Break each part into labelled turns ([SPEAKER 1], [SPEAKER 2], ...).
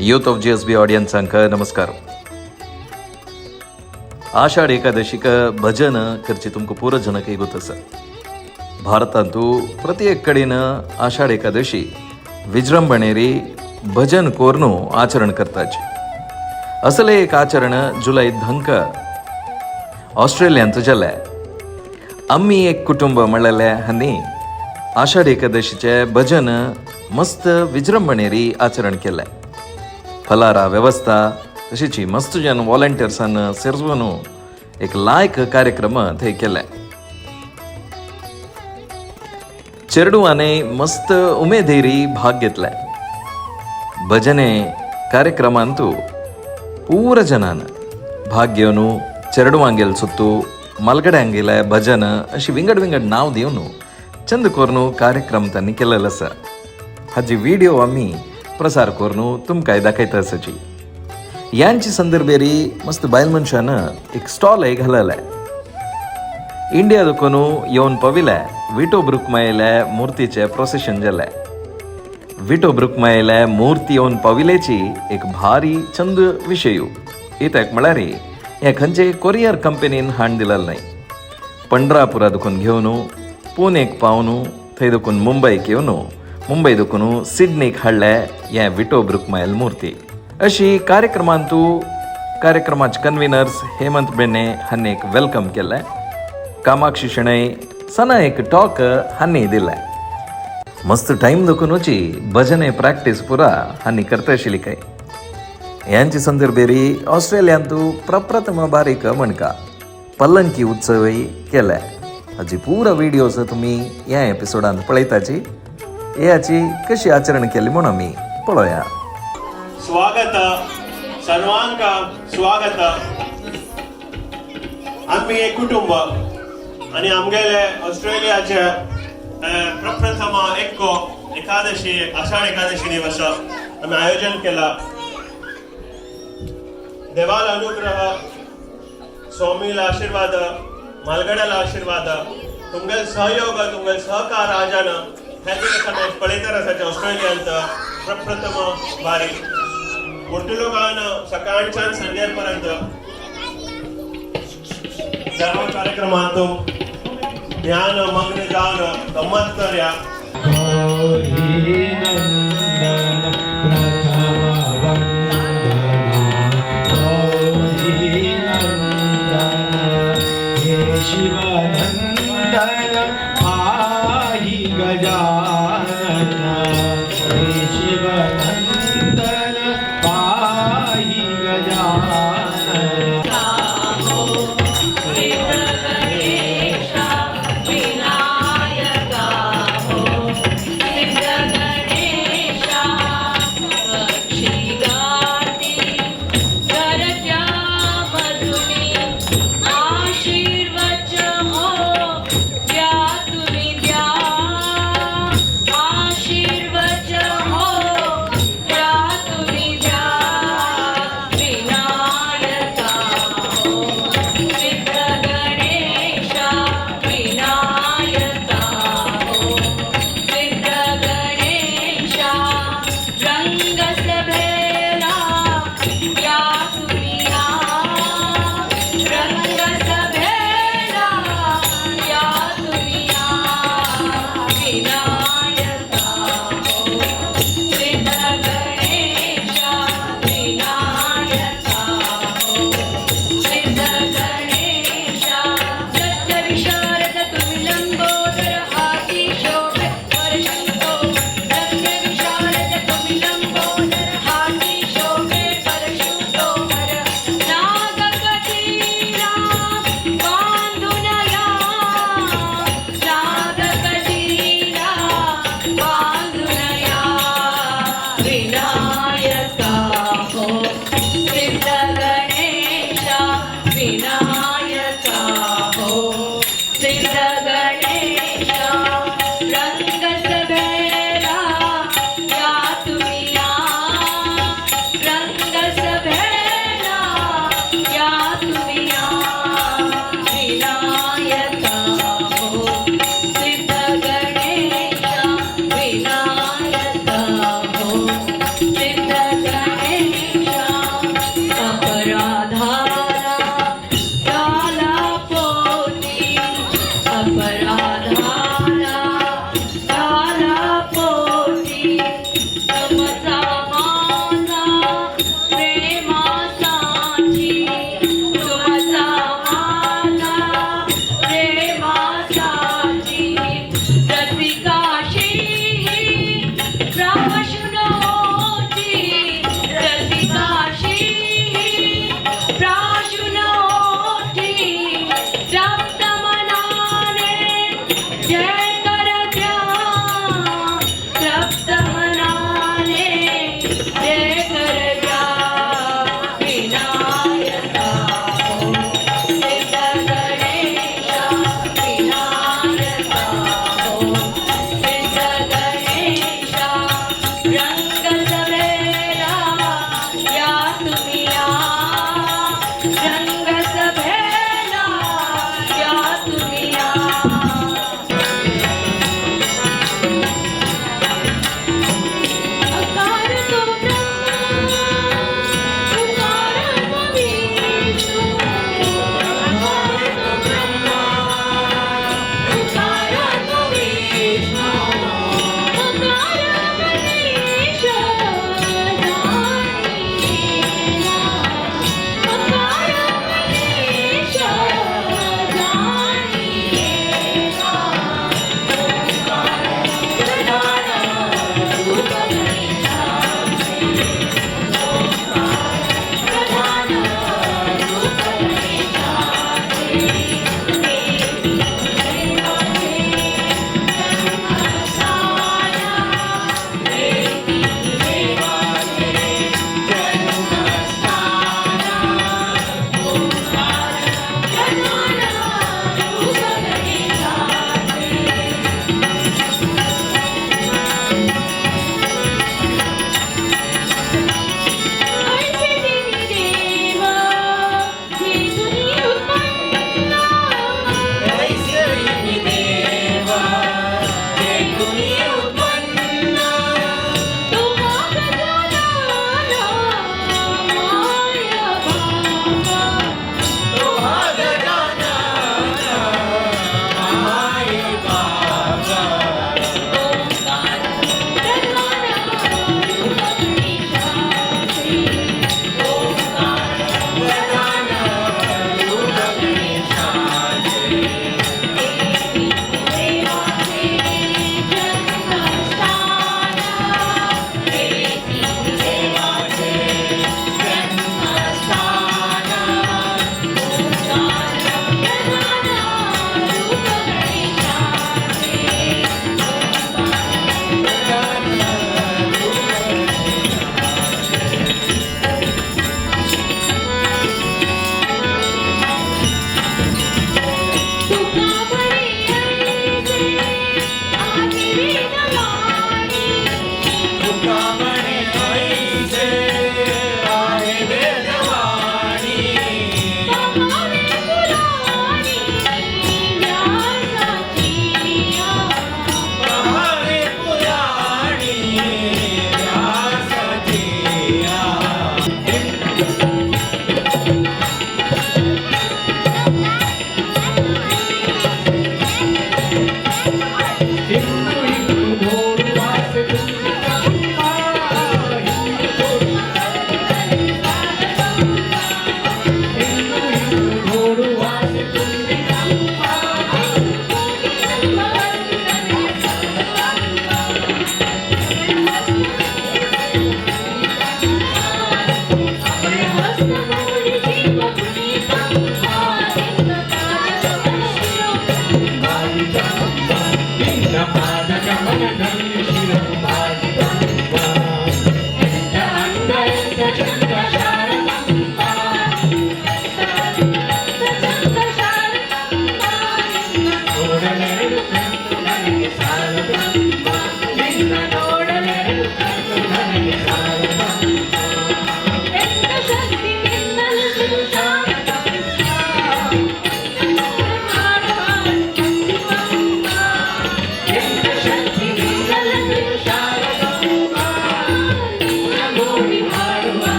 [SPEAKER 1] Youth of GSB ऑडियन्सांक नमस्कार. आषाढ एकादशीक भजन करची तुमकां पुरो जनक एक आसा. भारतांतू प्रत्येक कडेन आषाढ एकादशी विजृंभणेरी भजन कोरनू आचरण करताचे. असले एक आचरण जुलय 10 ऑस्ट्रेलियांत जालें. आमी एक कुटुंब म्हणलेले हांणी आषाढ एकादशीचे भजन मस्त विजृंभणेरी आचरण केलें. फलारा व्यवस्था तशीच मस्त जन वॉलंटियर्सान सेरजून एक लायक कार्यक्रम थंय केले. चेरडुवांनी मस्त उमेदीरी भाग घेतले. भजने कार्यक्रमांतू पूरा जनान भाग घेवन चेरडुवांगेल सुत्तू मालगड्यांगेले भजन अशी विंगड विंगड नाव दिवन चंद करून कार्यक्रम त्यांनी केलेलो आसा. हाजी व्हिडिओ आमी प्रसार करून तुमकां दाखयता आसाची. यांची संदर्भेरी मस्त बायल मनशान एक स्टॉलय घालले. इंडिया दुखून येवन पाविले विटो ब्रुकमायले मूर्तीचे प्रोसेशन जालें. विटो ब्रुकमायले मूर्ती येवन पाविलेची एक भारी चंद विशय कित्याक म्हळ्यार हे खंयचे कोरियर कंपनीन हाण दिलेलें न्हय. पंढरापुरा दुखून घेवन पुणेक पावन थंय दुखून मुंबयक येवन मुंबय दुखून सिडनीक हाडले हे विटो ब्रुकमायल मूर्ती. अशी कार्यक्रमांतू कार्यक्रमाचे कन्व्हिनर्स हेमंत बेणे हांणी एक welcome केलें. कामाक्षी शणै सना एक टॉक हांणी दिलें. मस्त टायम दुखूनची भजने प्रॅक्टीस पुरा हांणी करता आशिल्ली काय. यांचे संदर्भेरी ऑस्ट्रेलियांतू प्रप्रथम बारीक म्हणका पल्लंकी उत्सवय केले. हाजी पुरा व्हिडिओज तुमी ह्या एपिसोडान पळयताची. याची कशी आचरण केली म्हणून आमी पळोवया.
[SPEAKER 2] स्वागत सर्वांक स्वागत. आम्ही एक कुटुंब आणि आमगेले ऑस्ट्रेलियाचे प्रप्रथम एक एकादशी, आषाढ एकादशी दिवस आम्ही आयोजन केला. देवाला अनुग्रह, स्वामीला आशीर्वाद, मालगड्याला आशीर्वाद, तुमगेल सहयोग, तुमगेल सहकार आजान हे दिवस आमी पळयतर आसाचे. ऑस्ट्रेलियांत प्रप्रथम बारी मोठे लोकांना सकाळच्यान संजेपर्यंत सर्व कार्यक्रमांत ध्यान मग्न जावन गम्मत करया.
[SPEAKER 3] गौरी नंदन प्रथम वंदना, गौरी नंदन, हे शिवनंदन पाहि गजानन, हे शिवनंदन पाहि गजानन.
[SPEAKER 4] विनायका हो, सिद्ध गणेशा.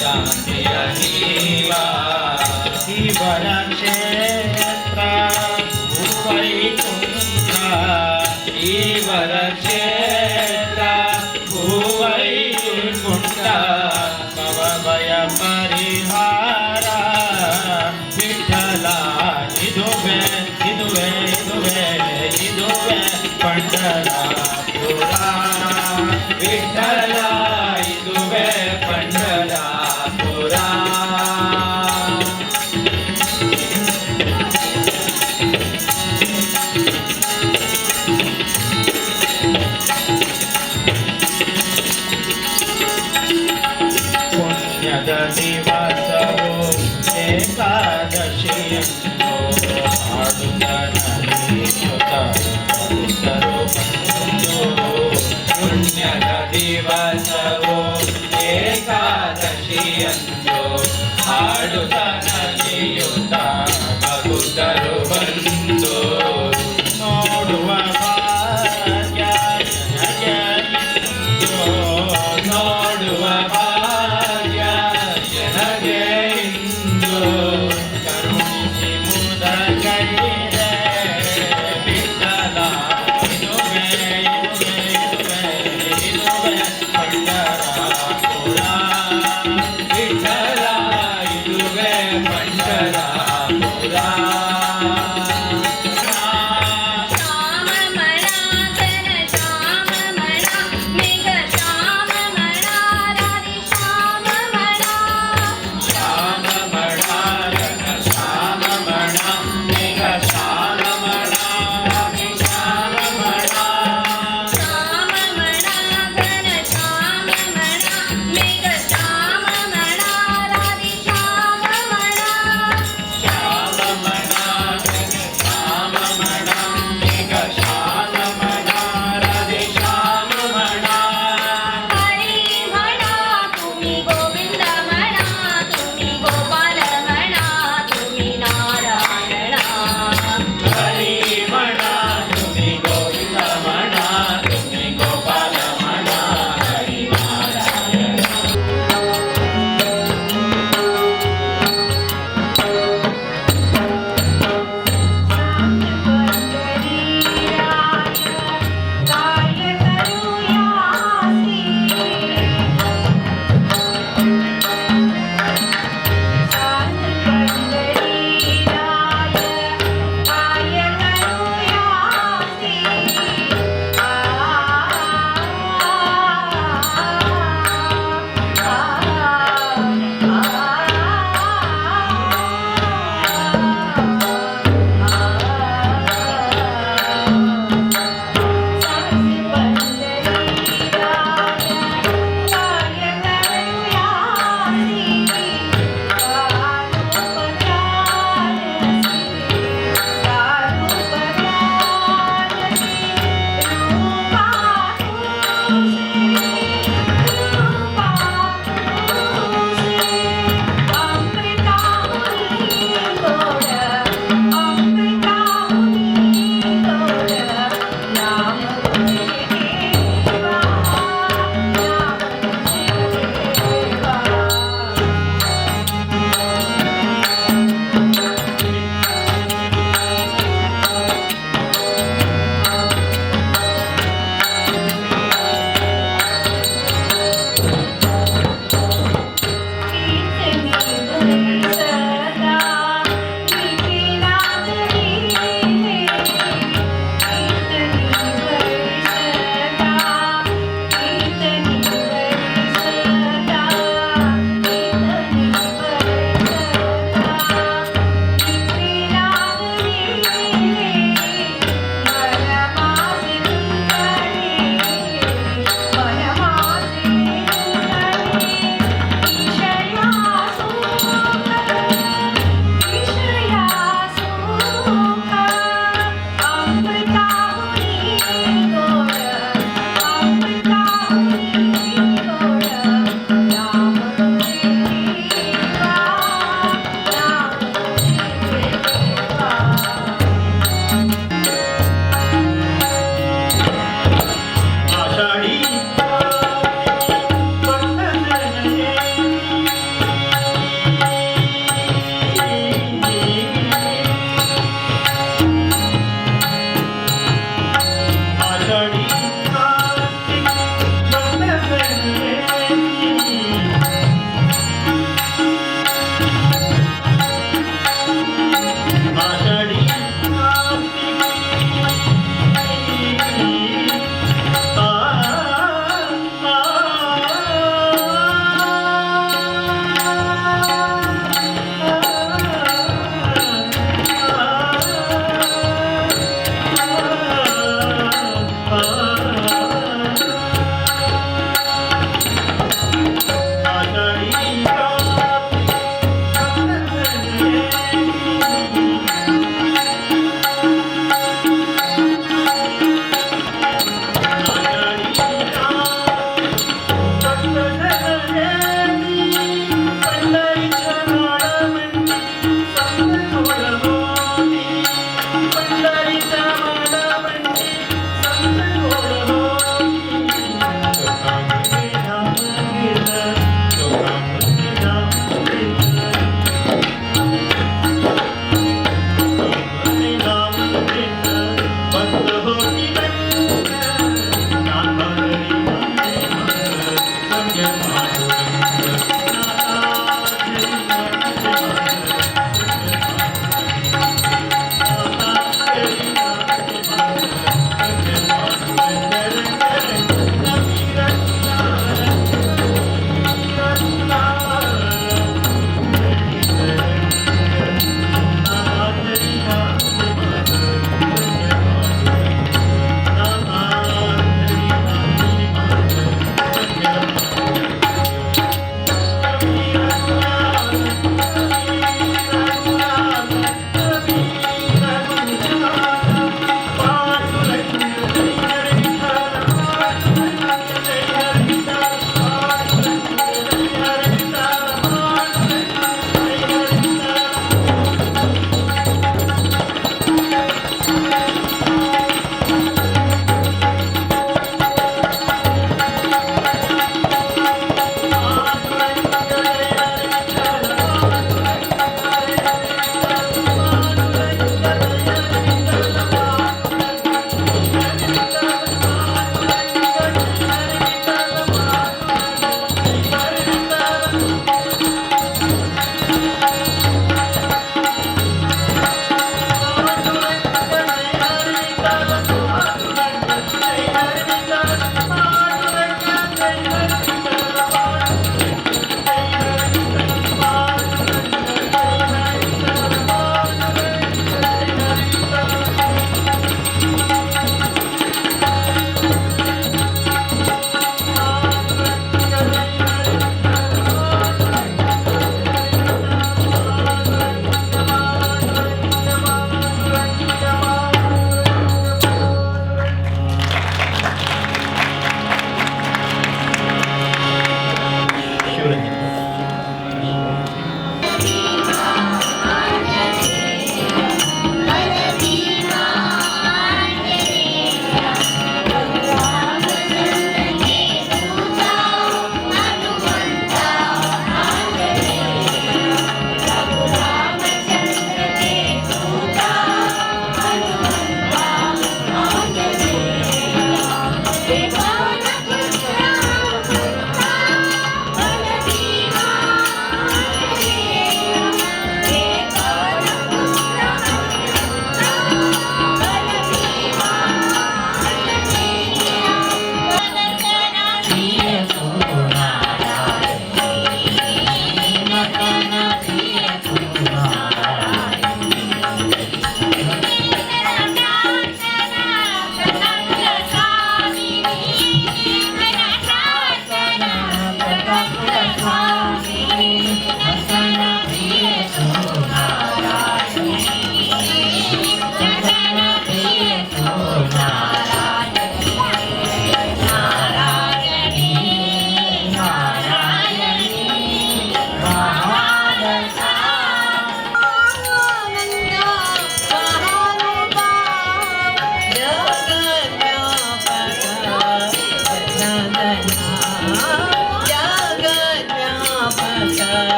[SPEAKER 3] शांतिया देवा वरक्षेत्र भूवैकुंठ वरक्षेत्र भूवैकुंठ भवभय परिहारा विठ्ठला इदुवे इदुवे इदुवे इदुवे पंढरापुरा विठ्ठला इदुवे पंढरापुरा. ಪುಣ್ಯದ ದಿವಸವು ಏಕಾದಶಿಯನ್ನು ಹಾಡುತ್ತ ನಲಿಯುತ್ತ ಭಕ್ತರು ಬಂದು. ಪುಣ್ಯದ ದಿವಸವು ಏಕಾದಶಿಯಂದು ಹಾಡುತ್ತ ನಲಿಯುತ್ತ ಭಕ್ತರು ಬಂದು. ನೋಡುವ ಭಾಗ್ಯ ನನಗೆ ಇಂದು, ನೋಡುವ ಭಾಗ್ಯ ನನಗೆ ಇಂದು. ಕರುಣಿಸಿ ಮುದ ಕೈರೆ ವಿಠಲ ಇದುವೆ ಇದುವೆ ಇದುವೆ ಇದುವೆ ಪಂಡರಾಪುರ ವಿಠಲ ಇದುವೆ ಪಂಡರಾಪುರ.
[SPEAKER 4] श्याम म्हणा घन श्याम म्हणा मेघ श्याम म्हणा राधे श्याम म्हणा.
[SPEAKER 3] श्याम म्हणा घन श्याम म्हणा मेघ श्याम म्हणा राधे श्याम म्हणा.
[SPEAKER 4] श्याम म्हणा घन श्याम म्हणा मेघ श्याम म्हणा राधे श्याम म्हणा.
[SPEAKER 3] श्याम म्हणा घन श्याम म्हणा मेघ श्याम म्हणा राधे श्याम म्हणा.
[SPEAKER 4] हरी म्हणा तुम्ही गोविंद म्हणा तुम्ही गोपाल म्हणा तुम्ही नारायणा.
[SPEAKER 3] हरी म्हणा तुम्ही गोविंद म्हणा तुम्ही गोपाल म्हणा हरी नारायण.
[SPEAKER 4] काय करूयासी काय करूयासी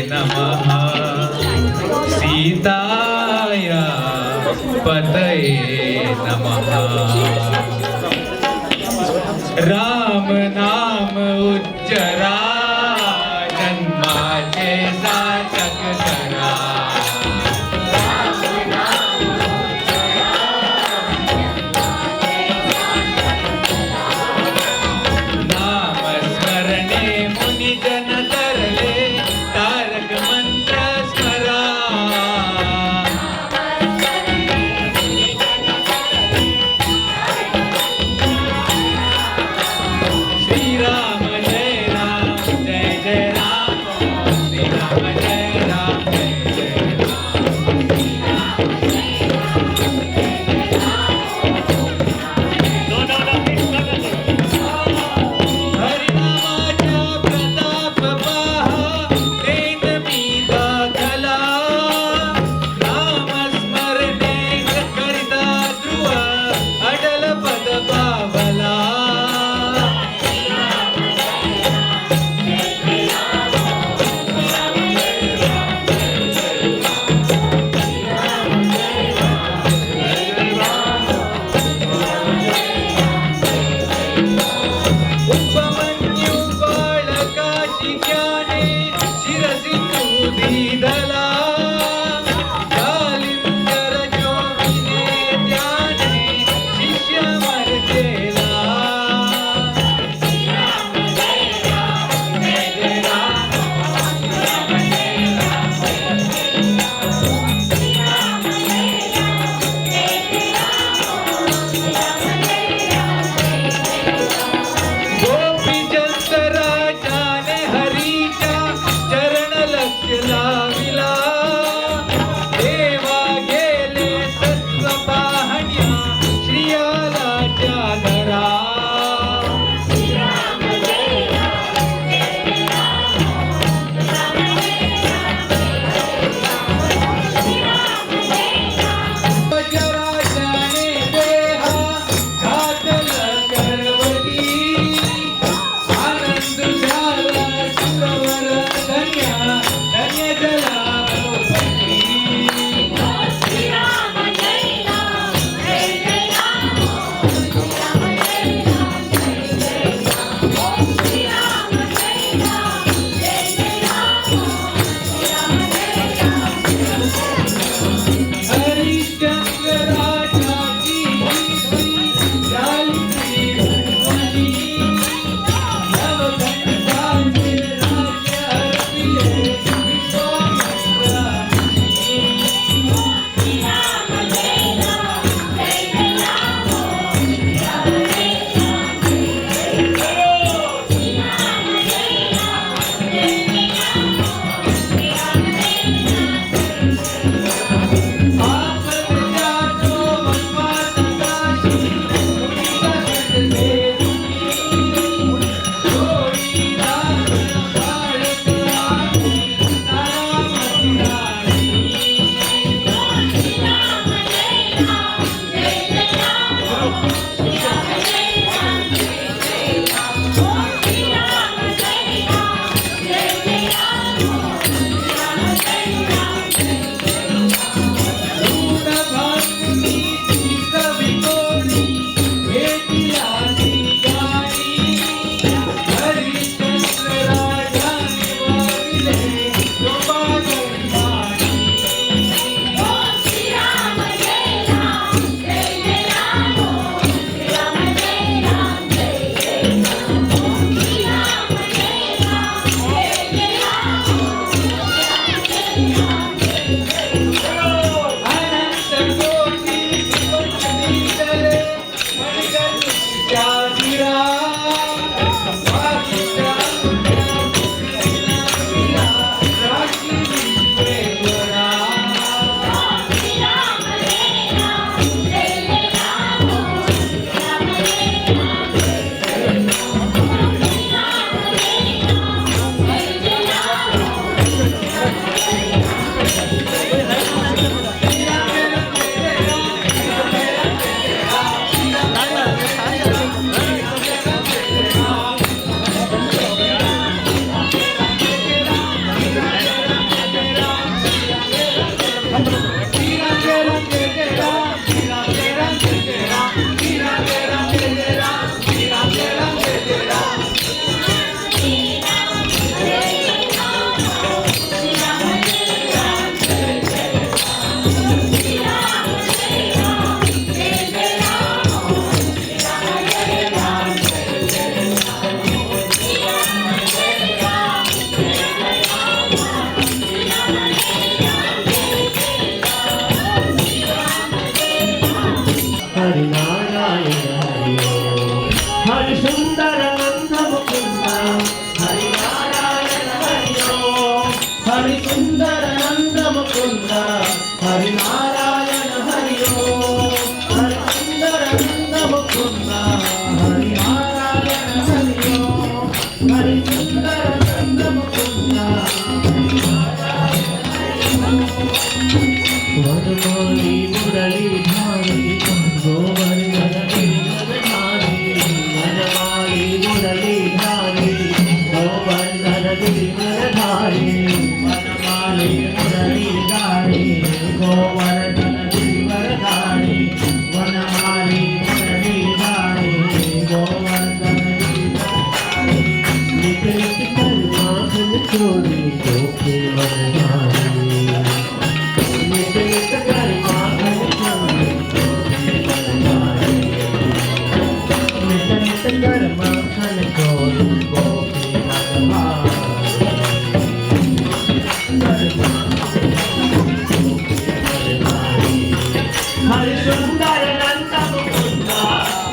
[SPEAKER 3] नमः। सीताया पतये नमः। राम नाम उच्चरा जन्माचे सार्थक करा। नाम स्मरणे मुनिजन तरले तारक मंत्र स्मरा। श्री राम जय राम जय जय राम, श्री राम जय राम जय जय राम। हरिनामाचा प्रताप पहा तेन मी दाखला। नामस्मरणे करिता ध्रुव अटल पद पावला। उपमन्यू बाळकाची ज्ञाने शिरसी दिदला। जालिंदर जोगिने त्याने शिष्य मर्जेला। जय जय राम गोपीचंद राजाने हरीच्या चरण लक्ष लाविला। देवा गेले सत्व पाहण्या श्रियालाच्या घरा। राजाने देहा घातला करवटी। आनंद झाला सुरवर धन्या धन्य जलापती।
[SPEAKER 4] श्रीराम जय राम जय जय राम, श्रीराम जय राम जय जय राम, श्रीराम जय राम जय जय राम, श्रीराम जय राम जय जय राम।
[SPEAKER 3] हरिश्चंद्र राजाची कीर्ती झाली त्रिभुवनी। नवखंडाचे राज्य अर्पिले विश्वामित्र मुनी।
[SPEAKER 4] श्रीराम जय राम जय जय राम, श्रीराम जय राम जय जय राम, श्रीराम जय राम जय जय राम, श्रीराम जय राम जय जय राम।
[SPEAKER 3] आपद जातो वनवास काशी मुनिसकट सेवुनी। जोडीदास बाळक आगी तारामती राणी।
[SPEAKER 4] श्रीराम जय राम जय जय राम, श्रीराम जय राम जय जय राम, श्रीराम जय राम जय जय राम, श्रीराम जय राम जय जय राम।
[SPEAKER 3] गुणभांगुनी कवी भेटिला गाणी। हरिश्चंद्र राजाने वाविले कृपाकरी वाणी।
[SPEAKER 4] श्रीराम जय राम जय जय राम, श्रीराम जय राम जय जय राम, श्रीराम जय राम जय जय राम, श्रीराम जय राम जय जय राम।
[SPEAKER 3] अनंत कोटी दिदले मणिकर्णिका गिरा। वासिष्ठ राशी
[SPEAKER 5] हरि सुंदर नंद मुकुंद हरि नारायण हरि ओम हरि सुंदर नंद मुकुंद हरि नारायण हरि ओम हरि सुंदर नंद मुकुंद वनमाली मुरलीधारी गोवर्धन गिरिवरधारी वनमाली मुरलीधारी गोवर्धन गिरिवरधारी वनमाली मुरलीधारी गोवर्धन गिरिवरधारी वनमाली मुरलीधारी गोवर्धन गिरिवरधारी नित नित कर माखन चोरी गोपी वनधारी नित नित कर माखन चोरी गोपी वनधारी नित नित कर माखन चोरी गोपी वनधारी कर माखन गोपी वनधारी हरि सुंदर नंद मुकुंद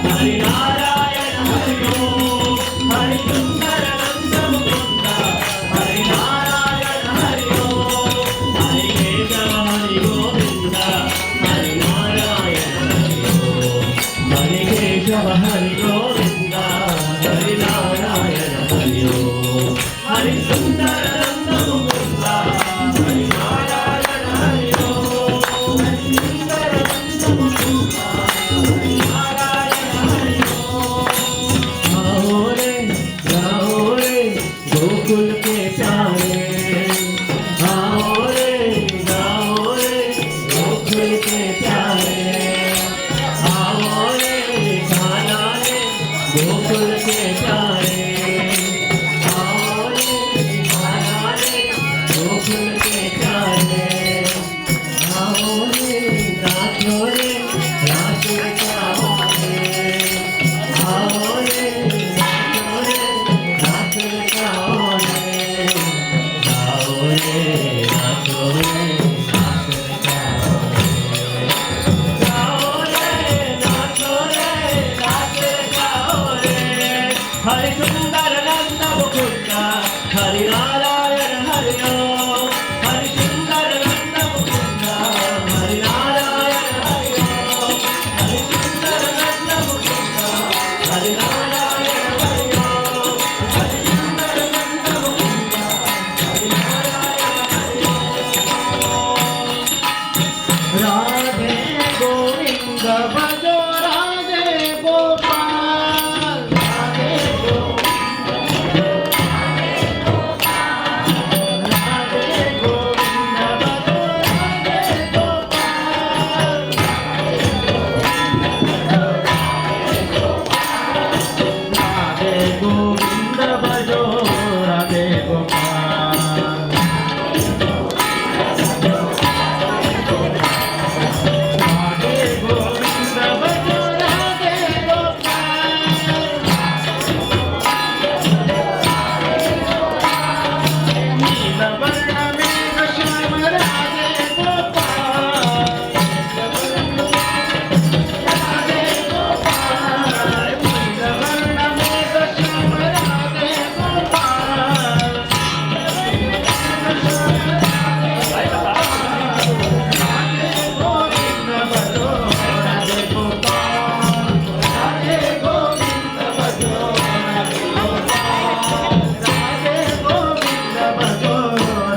[SPEAKER 5] हरि नारायण हरि ओम हरि सुंदर नंद मुकुंद हरि नारायण हरि ओम हरि केशव हरि गोविंद हरि नारायण हरि ओम हरि केशव हरि गोविंद हरि नारायण हरि ओम हरि सुंदर नंद मुकुंद हरि नारायण हरि ओम हरि सुंदर नंद मुकुंद हरि नारायण हरि ओम। आओ रे गाओ रे गोकुल के प्यारे, आओ रे गाओ रे गोकुल के प्यारे, आओ रे कान्हा रे गोकुल के प्यारे, आओ रे कान्हा रे गोकुल के प्यारे, आओ रे नाचो रे रास रचाओ रे, आओ रे नाचो रे रास रचाओ रे, गाओ रे नाचो रे रास रचाओ रे, गाओ रे नाचो रे रास रचाओ रे, हरि सुंदर नंद मुकुंद हरि नारायण हरि ओम हरि सुंदर नंद मुकुंद हरि नारायण हरि ओम हरि सुंदर नंद मुकुंद हरि नारायण हरि ओम हरि सुंदर नंद मुकुंद हरि नारायण हरि ओम। राधे गोविंद भजो राधे गोपाल, राधे गोविंद राधे गोविंद भजो राधे गोपाल, राधे गोविंद भजो राधे गोपाल, राधे गोविंद भजो राधे गोपाल, नीलवर्ण मेघ श्याम राधे गोपाल, राधे गोपाल, नीलवर्ण मेघ श्याम राधे गोपाल, राधे गोविंद भजो राधे गोपाल, राधे गोविंद भजो राधे गोपाल, राधे गोविंद भजो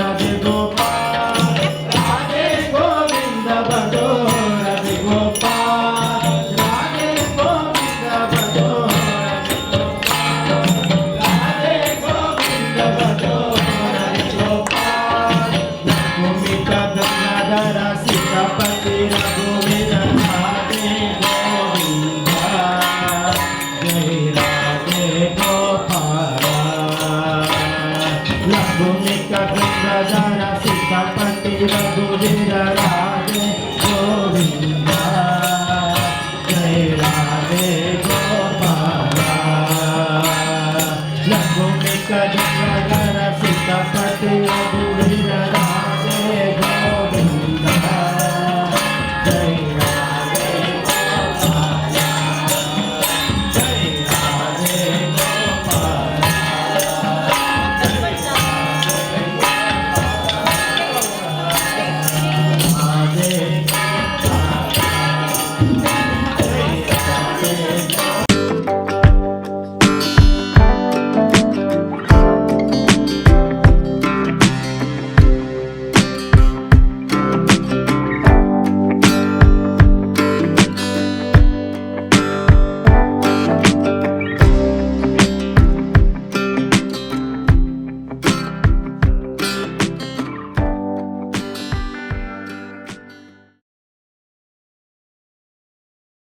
[SPEAKER 5] राधे गोपाल, राधे गोविंद भजो राधे गोपाल, राधे गोविंद भजो राधे गोपाल, राधे गोविंद भजो राधे गोपाल। रघुमित गंगाधर सीतापति रघुवीर राधे गोविंद जय राधे गोपाल, रघुमित गंगाधर सीतापति रघुवीर राधे गोविंद